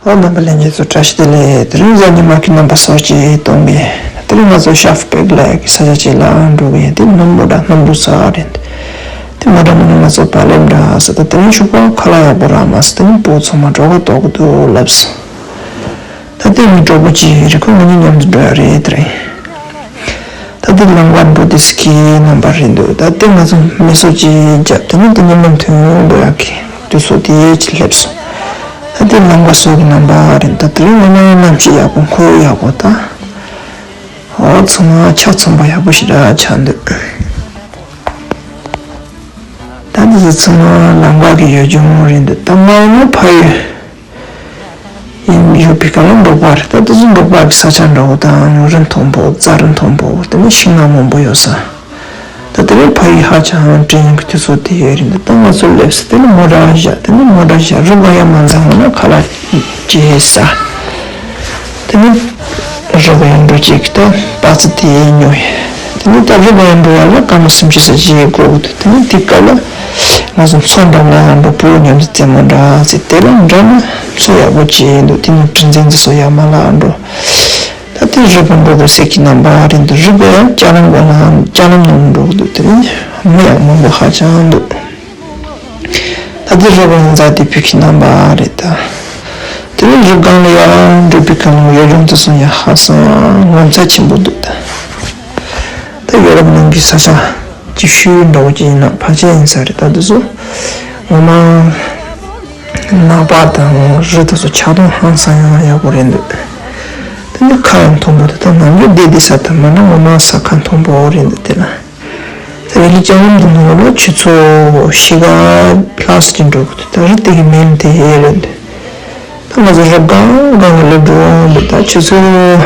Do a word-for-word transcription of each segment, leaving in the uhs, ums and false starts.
རྣམ་པ་ལྷན་རྒྱས་ཚོ་བཀྲ་ཤིས་བདེ་ལེགས། དེ་རིང་གཟའ་ཉི་མ་གི་རྣམ་པ་གསར་བརྗེ་གཏོང་གི། དེ་རིང་ང་ཚོ་ཤར་པེག་ལ་གི་ས་ཆ་ཅིག་ལ་འགྲོ་གི་ཡིན། དེ་ནི་མོ་ཊ་སྣམ་སྦུག་ས་རེད། དེ་མོ་ཊ་མོ་ནི་ང་ཚོ་བག་ལེབ་འདྲ་ཟེར། ད་དེ་རིང་ཤུག་པ་ཁ་ལག་ཡག་པོ་རག་མ་སོང་། དེ་ནི་བུ་ཚང་མ་འགྲོ་ག་ལྟོགས་ཀྱི་འདུག་ལབ་སོང་། ད་དེ་ནི་གྲོགས་པོ་གཅིག་ཡོད་རེད། ཁོ་ང་གཉིས་མཉམ་དུ་འགྲོ་ཡ་རེད། དེ་རིང་ད་དེ་ལམ་ཁ་འགྲོ་དུས་ཀྱི་རྣམ་པ་རེད་འདུག་ད་དེ་ང་ཚོ་མི་གསོ་ཅིག་བརྒྱབ། དེ་ནི་དེ་ཉིན་མ་མཐུན་འགྲོ་ཡག་གི་དུས་ཚོད་དེ་ཅིག་སླེབས་སོང་། ད་དེ་ལམ་ཁ་སོགས་ཀྱི་རྣམ་པ་རེད། ད་དེ་རིང་ངོ་མ་གནམ་གཤིས་ཡག་པོ། ཁོར་ཡུག་ཡག་པོ། ད་འོ་ཚང་མ་ཆ་ཚང་པ་ཡག་པོ་ཞེ་དྲག་ཆགས་འདུག་ད་འདི་ཚོ་ཚང་མ་ལམ་ཁ་གི་ཡུལ་ལྗོངས་རེད་འདུག་ད་ང་ཡིན་ན་ཕ་ཡུལ་ཡིན། ཡོད་པའི་སྐབས་ལ་འབྲོག་པ་རེད། ད་དེ་ཚོ་འབྲོག་པ་གི་ས་ཆ་འདྲ་བོ་དང་རི་མཐོན་པོ་རྩྭ་རི་མཐོན་པོ། དེ་ནས་ཤིང་ནགས་མང་པོ་ཡོད་ས། ད་དེ་ནས་ཕ་ཡུལ་ཧ་ཅང་དྲན་གི་དུས་ཚོད་དེ་ཡོད་རེད་འདུག་ད་ང་ཚོ་སླེབས་ས་དེ་ནས་མོ་ཊ་བཞག་དེ་ནས་མོ་ཊ་བཞག་རི་སྒང་ཡར་མ་འཛེགས་སྔོན་ན་ཁ་ལག་ཅིག་ཟ། དེ་ནས་རི་སྒང་ཡར་འགྲོ་བྱེད་ཀྱི་ད་པ་ཙི་དེ་ཉོ་ཡ། དེ་ནས་ད་རི་སྒང་ཡར་འགྲོ་ཡ་ལ་སྐར་མ་སུམ་ཅུ་ཙམ་ཅིག་འགོར་གི་འདུག་དེ་ནས་དེ་སྐབས་ལ་ང་ཚོ་མཚོ་འགྲམ་ལ་ཡར་འགྲོ། བུ་མཉམ་དུ་རྩེད་མོ་འདྲ་རྩེ། དེ་ལ་འགྲམ་ན་མཚོ་ཡག་པོ་ཅིག་འདུག་དེ་ནས་གྲུ་འཛིན་དེ་ཚོ་ཡར་མར་ལ་འགྲོ། ད་དེ་རི་སྒང་འགྲོ་དགོས་ཟེར་གྱི་རྣམ་པ་རེད་འདུག་རི་སྒང་ཡང་ལྕགས་ལམ་སྒང་ལ་ལྕགས་ལམ་ནང་འགྲོ་གི་འདུག་དེ་ནས་མི་ཡང་མང་པོ་ཧ་ཅང་འདུག་ད་དེ་རི་སྒང་འཛེགས་དེ་ཕུད་ཀྱི་རྣམ་པ་རེད་ད། དེ་ནས་རི་སྒང་ལ་ཡར་འགྲོ་བའི་སྐབས་ལ་ཡུལ་ལྗོངས་དེ་ཚོ་ཡང་ཧ་ཅང་ངོ་མཚར་ཆེན་པོ་འདུག་ད་ད་ཡོ་རོབ་ནང་གི་ས་ཆ་ཅིག་ཤོས་འདྲ་བོ་ཅིག་ཡིན་ན་ཕལ་ཆེར་ཡིན་ས་རེད། ད་དེ་ཚོ་ངོ་མ་ནགས་པ་དང་རི་དེ་ཚོ་ཆགས་སྡང་ཧང་སང་ཡང་ཡག་པོ་རེད་འདུག་དེ་ནས་ཁ་ཡང་མཐོན་པོ་དེ་དག་ནམ་རྒྱུན་བསྡད་བསྡད་ས་དེ་མིན་ན་ངོ་མ་ས་ཁ་མཐོན་པོ་རེད་འདུག་དེ་ལ་ད་ཝེ་ལི་ལྕགས་ལམ་དེ་ནང་ལ་ཆུ་ཚོད་བཞི་ཀ་ལྷག་ཙམ་ཅིག་འགྲོ་གི་འདུག་ད་རི་དེ་གི་མིང་དེ་ཧེ་རེད་འདུག་ད་ང་ཚོ་རི་སྒང་སྒང་ལ་སླེབས་འགྲོ་འདུག་ད་ཆུ་ཚོད་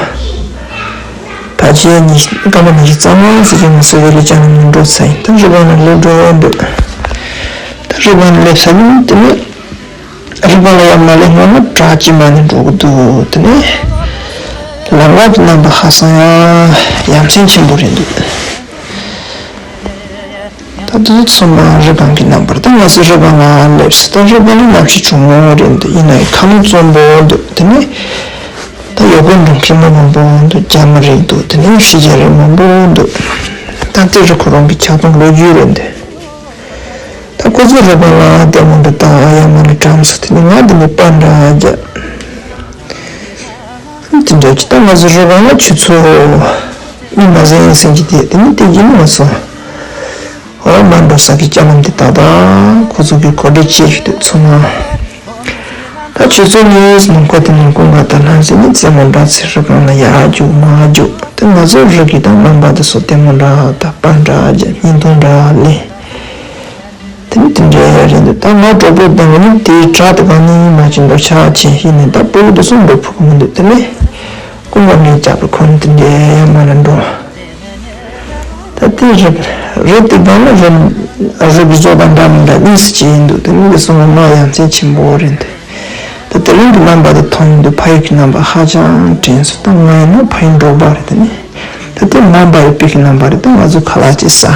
ཕལ་ཆེར་ཉི་སྐར་མ་ཉི་ཤུ་རྩ་ལྔ་ཙམ་ཅིག་ང་ཚོ་ཝེ་ལི་ལྕགས་ལམ་ནང་འགྲོ་ཚར་ཡིན། ད་རི་སྒང་ལ་སླེབས་འགྲོ་འདུག་ད་རི་སྒང་ལ་སླེབས་ཚར་ནས་དེ་ནས་རི་སྒང་ལ་ཡར་མར་སླེབས་སྔོན་ལ་བྲག་ཅིག་མར་ནས་འགྲོ་གི་འདུག་དེ་ནས་ལམ་ཁ་གི་རྣམ་པ་ཧ་ཅང་ཡ་ཡ་མཚན་ཆེན་པོ་རེད་འདུག་ད་དེ་ཚོ་ཚང་མ་རི་སྒང་གི་རྣམ་པ་རེད། ད་ང་ཚོ་རི་སྒང་ལ་སླེབས་སོང་། ད་རི་སྒང་ལ་གནམ་གཤིས་ཆུང་ངུ་རེད་འདུག་ཡིན་ནའི་ཁ་ལག་འཛོམས་པོ་འདུག་དེ་ནས་ད་ཡོ་རོབ་འབྲོག་ཁྱིམ་མང་པོ་འདུག་རྒྱ་མི་རིགས་འདུག་དེ་ནས་ཕྱི་རྒྱལ་རིགས་མང་པོ་འདུག་ད་དེ་རི་ཁོ་རང་གི་ཆགས་སྡང་ལོ་རྒྱུས་རེད་འདུག་ད་ཁོ་ཚོ་རི་སྒང་ལ་ལྟད་མོ་འདྲ་ལྟ་ཡ་མ་ནི་བཀྲམ་སོང་། དེ་ནས་ང་འདི་ནས་པར་འདྲ་རྒྱབ། དེ་འདྲ་ཅིག་ད་ང་ཚོ་རི་སྒང་ལ་ཆུ་ཚོད་གཉིས་མ་ཟིན་ཟིན་གྱི་དེ་དེ་ནས་དེ་གྱིས་ང་ཚོ་འོ་མ་འགྲོ་ས་གི་ལྕགས་ལམ་དེ་ཏག་ཏག་ཁོ་ཚོ་གི་གོ་སྒྲིག་བྱེད་ཀྱི་འདུག་ཚང་མ། ད་ཆུ་ཚོད་གཉིས་ནང་ཁོ་དེ་ནས་ཀུན་དགའ་དང་ལྷན་ཟེར་ནས་རྩེད་མོ་འདྲ་རྩེ། རི་སྒང་ལ་ཡར་རྒྱུག་མར་རྒྱུག་དེ་ང་ཚོ་རི་གི་ད་རྣམ་པ་དེ་ཚོ་ལྟད་མོ་འདྲ་ད་པར་འདྲ་རྒྱབ་བརྙན་ཐུང་འདྲ་ལེན། དེ་ནི་དེ་འདྲའི་རེད་འདུག་ད་ང་གྲོགས་པོ་དང་ནི་དེའི་བྲག་དེ་གང་ནས་མར་ཅིག་འགྲོ་ཆགས་ཆེ་ཡིན་ནི། ད་སྤོ་བོ་དེ་ཚོ་འགྲོ་ཕོད་ཀྱི་མི་འདུག་དེ་ནས་ཀུན་དགའ་ངས་རྒྱབ་ལ་ཁོ་ནི་དེ་འདྲའི་མར་ལ་འགྲོ། ད་དེ་རི་རི་དེ་སྒང་ལ་རི་རི་གི་བཟོ་ལྟ་འདྲ་མི་འདྲ་གཉིས་སུ་ཅིག་ཡིན་འདུག་དེ་ནི་དེ་ཚོ་ངོ་མ་ཡ་མཚན་ཆེན་པོ་རེད་འདུག་ད་དེ་རིང་གི་རྣམ་པ་དེ་མཐོང་ཡིན་དུས་ཕ་ཡུལ་གྱི་རྣམ་པ་ཧ་ཅང་དྲན་སོང་། ད་ང་ཡིན་ན་ཕ་ཡུལ་འབྲོག་པ་རེད། དེ་ནི་ད་དེ་རྣམ་པ་ཡི་དཔེ་གི་རྣམ་པ་རེད། ད་ང་ཚོ་ཁ་ལག་ཅིག་ཟ།